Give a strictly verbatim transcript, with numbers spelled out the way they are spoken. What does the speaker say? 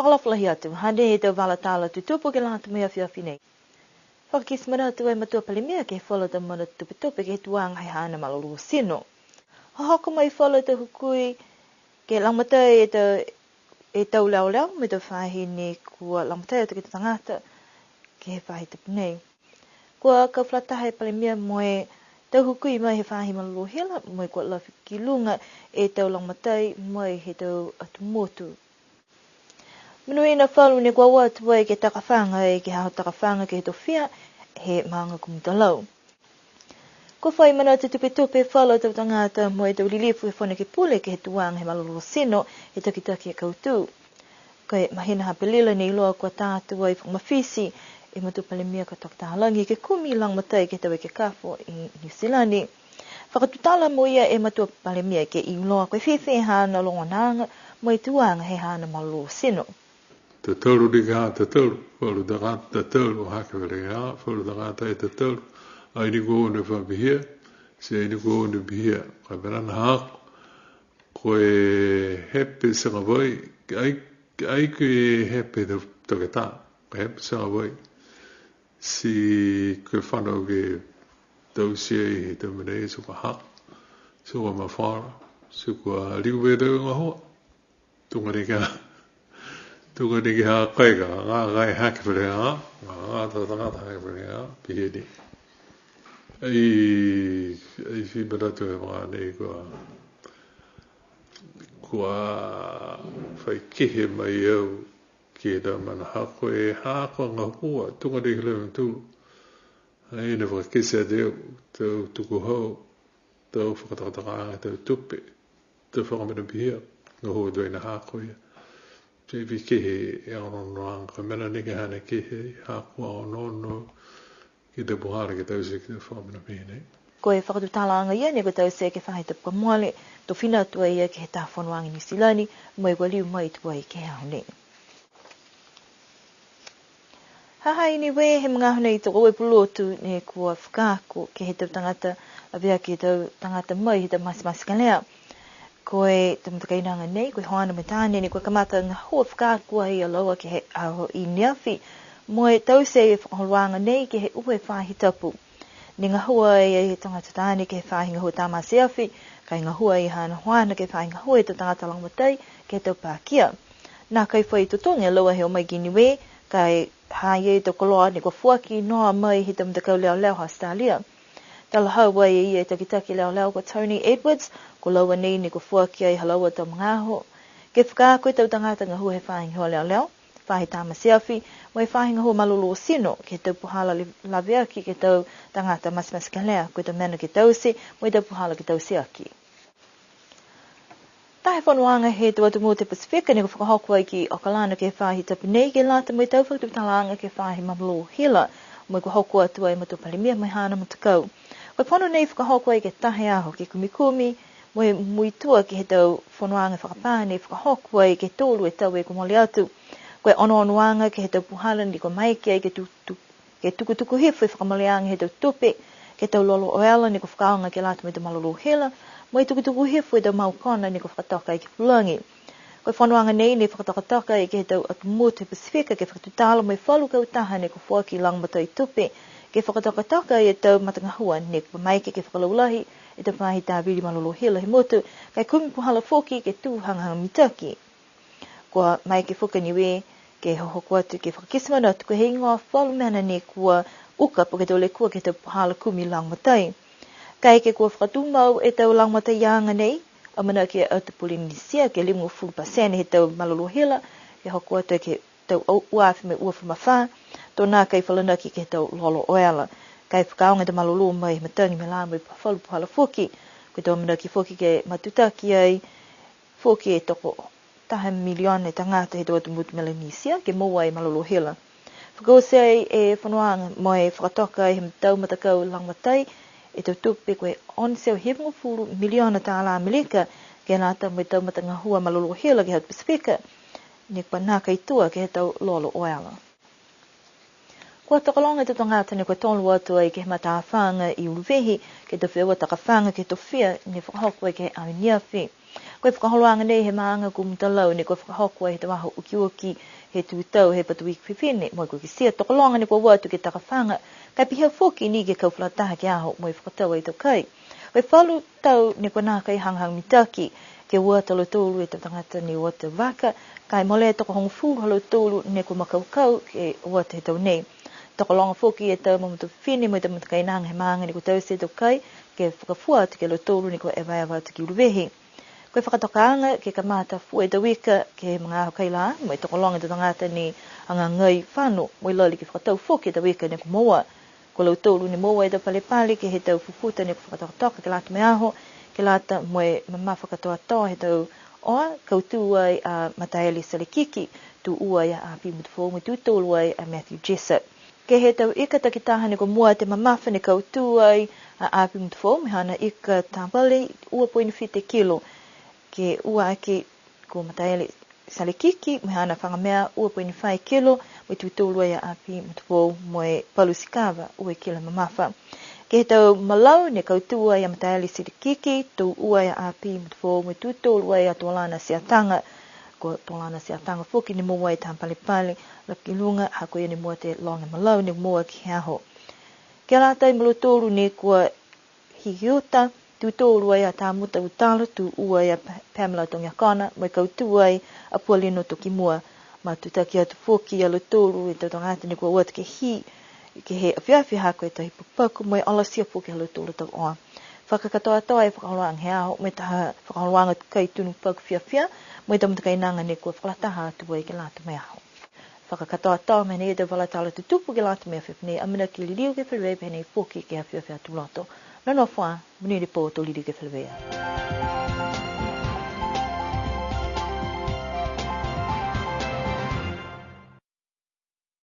Fakaalofa lahi atu, hanei e tau vala tala tutupu ke lata mo e afiafi nei. Fakakite manatu e Matua Palemia ke he falu tau mena tupetupe ke he tuaga he haana malolō tino. Hohoko mai falu tau hukui ke lagomatai e tau, e tau leoleo mo e tau faahi ne kua lagomatai atu ke he tau tagata ke he faahi tapu nei. Kua kau fakalataha e Palemia mo e tau hukui mai he faahi malolō hila, mo e kua lafi ki luga e tau lagomatai mai he tau atu motu. Monuina falu ne kua o atu ai ke takafaga, e ke he aho takafaga ke he tofia he maaga ko Mutalau. Kua fai manatu tupetupe falu tau tagata mo e tau lilifu he Fono Ekepule ke he tuaga he malolō tino he takitaki e kautū. Ko e mahina ha Apelila ne iloa kua tā atu ai fakamafiti e Matua Palemia ko Toke Talagi ke kumi lagomatai ke he tau ekekafo i Niu Silani. Fakatutala mo ia e Matua Palemia ke iloa ko e fēfē haana logonaaga mo e tuaga he haana malolō tino. Tatalu ni ka tatalu, falu tagata tatalu, hake fale a, falu tagata e tatalu, ai ni ko ne fa pihia, ti ai ni ko ne pihia, ka mena na hako, ko e hepe sagavai, ai, ai ko e hepe to-, toketā, ko e hepe sagavai, ti ko e fano ke taute ai he tau mena ia, ti kua hako, ti kua mafola, ti kua liu e tau gahua. Tuga ni ka, tuga ni ka ha kai ka, ga kai hake fale a, ga, ga ta, ta, ga ta hake fale a, pihia ni. Ai, ai fai manatu e vagana nei kua, kua fai kehe mai au ke he tau mena hako e hako gahua, tuga ni ka leo tu. Ai ne fakakite atu au, tau tukuhau, tau fakatokatokaaga, tau tupe, tau fakamena pihia, gahua tuai ne hako ia. Te pihia kehe e onoonoaga, ko e mena ni ke he haana kehe, hako a onoono, ke he tau puhala ke taute ke he tau fakamena pihia nei. Ko e fakatutalaaga ia ne kua taute ke he faahi tapu kua mole, to fina atu ai ia ke he taha fonoaga i Niu Silani, mo e kua liu mai tuai ke he aho nei. Ha ha i Niue he magaaho nei tokoua e pulotu ne kua fakaako ke he tau tagata, laveaki e tau tagata mai he tau matematekelea. Ko e tau matakainaga nei, ko e hoana mo e taane ne kua kamata gahua fakaako ai a laua ke he aho i neafi. Mo e taute e fakaholoaga nei ke he ua e faahi tapu. Ne gahua ai e tagata taane ke he faahi gahua tamate afi, ka e gahua ai haana hoana ke he faahi gahua he tau tagata lagomatai ke he tau pakia. Nākai fai totogi a laua he o mai ki Niue, ka e ha ha i ai e tau koloa ne kua foaki noa mai he tau matakau leoleo ha Australia. Talahau ai e ia e takitaki leoleo ko Tony Edwards, ko laua nei ne kua foaki ai ha laua tau magaaho ke fakaako e tau tagata gahua he faahi gahua leoleo, faahi tamate afi, mo e faahi gahua malolō tino, ke he tau puhala le-, laveaki ke he tau tagata matematekelea, ko e tau mena ke taute, mo e tau puhala ke taute aki. Taha e fonoaga he tau atu motu he Pasifika ne kua fakahoko ai ki Okalana ke he faahi tapu nei ke lata mo e tau fakatutalaaga ke he faahi malolō hila, mo e kua hoko atu ai e Matua Palemia mo e haana matakau. Ko e fono nei fakahoko ai ke taha e aho ke kumikumi, mo e muitua ke he tau fonoaga fakapā ne fakahoko ai ke tolu e tau kua mole atu. Ko e onoonoaga ke he tau puhala ne kua maeke ai ke tu-, tu-, ke tukutuku hifo e fakamoleaga he tau tupe, ke he tau lolo oela ne kua fakaaoga ke lata mo e tau malolō hila, mo e tukutuku hifo e tau mau kona ne kua fakatoka ai ke he pulagi. Ko e fonoaga nei ne fakatokatoka ai ke he tau atu motu he Pasifika ke fakatutala mo e falu kautaha ne kua foaki lagomatai tupe, ke fakatokatoka ai e tau matagahua ne kua maeke ke fakalaulahi e tau faahi tāvili malolō hila he motu, ka e kumi puhala foki ke tū hagahaga mitaki. Kua maeke foki a Niue ke hohoko atu ke fakakite manatu ko e heigoa falu mena ne kua uka po ke tau lekua ke he tau puhala kumi lagomatai. Kaeke kua fakatumau e tau lagomataiaga nei, amanaki e atu Polynesia ke limagofulu pasene he tau malolō hila, ke hoko atu ke he tau au-, ua afe mo e uafulu ma fā, to nākai falanaki ke he tau lolo oela. Ka e fakaaoga e tau malolō mai he matagi mena mo e falu puhala foki, ko e tau amanaki foki ke matutaki ai foki e toko taha miliona e tagata he tau atu motu Melanesia ke moua e malolō hila. Fakaoti ai e fonoaga mo e fakatoka ai he tau matakau lagomatai e tau tupe ko e ono e teau hivagofulu miliona tālā Amelika ke lata mo e tau matagahua malolō hila ke he atu Pasifika, ne kua nākai tua ke he tau lolo oela. Kua tokologa e tau tagata ne kua tolo atu ai ke he matafaga i Uluvehi, ke he tau feua takafaga ke he tofia ne fakahoko ai ke he aho i neafi. Ko e fakaholoaga nei he maaga ko Mutalau ne kua fakahoko ai he tau aho okioki he tū tau he Patuiki Fifine, mo e kua kitia tokologa ne kua o atu ke takafaga, ka e pihia foki ni ke kau fakalataha ke he aho mo e fakatau ai e tau kai. Ko e falu tau ne kua nākai hagahaga mitaki ke o atu a lautolu e tau tagata ne o atu vaka, ka e mole e tokohogofulu ha lautolu ne kua makaukau ke o atu he tau nei. Tokologa foki e tau mamatua fifine mo e tau matakainaga he maaga ne kua taute e tau kai, ke fakafua atu ki a lautolu ne kua evaeva atu ki Uluvehi. Ko e fakatokaaga ke kamata fua e tau ika ke he magaaho kai lā, mo e tokologa e tau tagata ne hagahagai fano, mo e lali ke fakatau foki e tau ika ne kua moua. Ko lautolu ne moua e tau palepale ke he tau fufuta ne kua fakatokatoka ke lata mo e aho, ke lata mo e mamafa katoatoa he tau oa, kautū ai a Mataele Salekiki, tū ua ai a Api Motufoou, mo e tū tolu ai a Matthew Jessup. Ke he tau ika takitaha ne kua mua atu e mamafa ne kautū ai a Api Motufoou, mo e haana ika tāvali ua poini fitu e kilo, ke ua aki ko Mataele Salekiki, mo e haana faga mea ua poini fā e kilo, mo e tū tolu ai a Api Motufoou mo e Palu Sikava, ua e kilo mamafa. Ke he tau malau ne kautū ai a Mataele Salekiki, tū ua ai a Api Motufoou mo e tū tolu ai a Tolana Siataga, ko Tolana Siataga foki ne moua e taha palepale, laka ki luga, ha ko ia ne mua atu e loga malau ne moua ke he aho. Ke lata mo lautolu ne kua hiki uta, tū tolu ai a Tamuta Utalo, tū ua ai a Pa-, Pamela Togiakona, mo e kautū ai a Pualino Tokimua. Matutaki atu foki a lautolu e tau tagata ne kua o atu ke hī, ke he afiafi ha ko e tahi pakupaku, mo e olatia foki ha lautolu tau oa. Fakakatoatoa e fakaholoaga he aho, mo e taha fakaholoaga kai tunu paku fiafia, mo e tau matakainaga ne kua fakalataha atu ai ke lata mo e aho. Fakakatoatoa mai nei e tau vala tala tutupu ke lata mo e afiafi nei, amanaki liliu ke feleveia pehē nei foki ke he afiafi Aho Tuloto. Nonofo ā, monuina e pō, to liliu ke feleveia.